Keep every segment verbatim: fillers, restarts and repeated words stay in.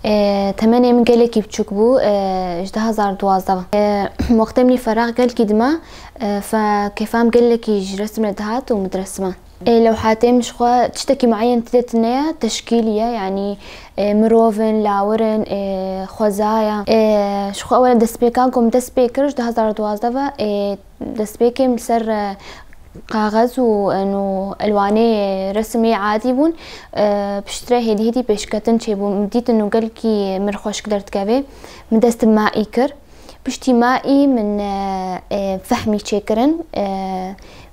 E, temenê min gelekî biçûk bû, e, ji du hezar duwazdeh ve. E, wextê min î feraq gelkî dima, e, fe kêfa min gelekî ji resim re dihat û min diresima. E, lewhatê min ji xwe tiştekî mueyen tê de tune ye, teşkîlî ye, yanî, e, mirov in, lawir in, e, xwezaya. E, ji xwe ewel destpêka ku min dest pê kir ji du hezar duwazdeh ve, e, destpêkê min li ser, e, kaxez û, e, nû elwanê resimê adî bûn. E, piştre hêdî hêdî pêşketin çêbû. Min dîtin û gelkî min xweşik derdikeve. Min dest bi maî kir. Piştî maî min, e, e, fehmî çêkirin, e,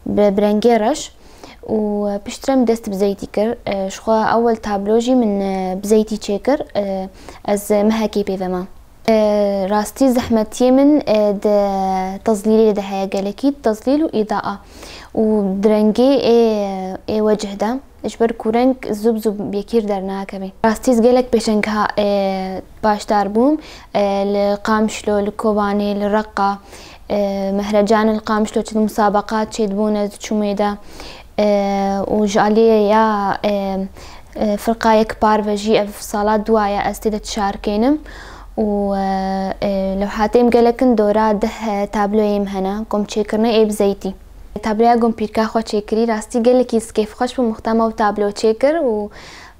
bi, bi rengê reş û piştre min dest bi zeytî kir. E, ji xwe ewel tablo jî min, e, bi zeytî çêkir. E, ez mehekê pê ve mam. E, rastî zehmetiyê min, e, di tezlîlê de heye gelekî, tezlîl û îdaa û di rengê ê, ê wecih de. Ji ber ku reng zû bi zû bi yekî dernakeve. Rastî ez gelek pêşengeha, e, başdar bûm, e, li Qamişlo, li Kobanê, li Reqa, e, mehrecan li Qamişlo çi musabeqat çêdibûn ez diçûm ê de, e, û ji aliyê ya, e, e, firqa Yekpar ve jî ev sala dua ye ez tê de dişarkênim û, e, e, lewhatê min gelek in dora deh, e, tabloyê min hene, ku min çêkirine ê bi zeytî. Tabloya ku min pîrka xwe çêkirî, rastî gelekî ez kêfxweş bûm, wexta me ew tablo çêkir û,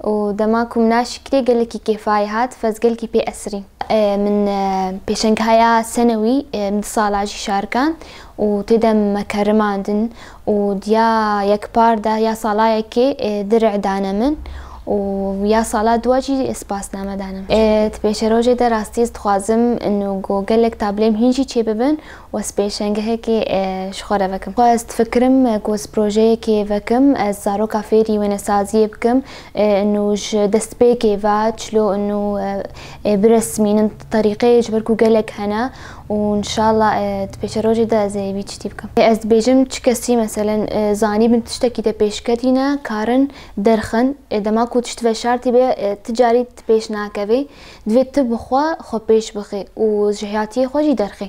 û dema ku min naşîkirê gelekî kêfa wî hat, fe ez gelekî pê esirîm. E, min, e, pêşengeha ya senewî, e, min du sala jî şarkand û tê de me kerimandin û di ya Yekpar de ya sala yekê, e, dirê dane min û ya sala dua jî spasname dane min. E, di pêşerojê de rastî ez dixwazim ino ku gelek tabloyê min hîn jî çêbibin û ez pêşengehekê, e, ji xwe re vekim. Xwe ez difikirim, e, ku ez projeyekê vekim, ez zaroka fêrî wênesaziyê bikim, e, ino ji destpêkê ve çilo ino, e, e, biresmînin terîqeyê ji ber ku gelek hene û înşallah, e, di pêşerojê de ez ê vî tiştî bikim. E, ez dibêjim çi kesî meselen, e, zanîbin tiştekî te pêşketîne, karin derxin, e, dema ku tişt veşartî be, e, ti carî ti pêş nakevê, divê tu bi xwe xwe pêş bixê û ji heyatiyê xwe jî derxê.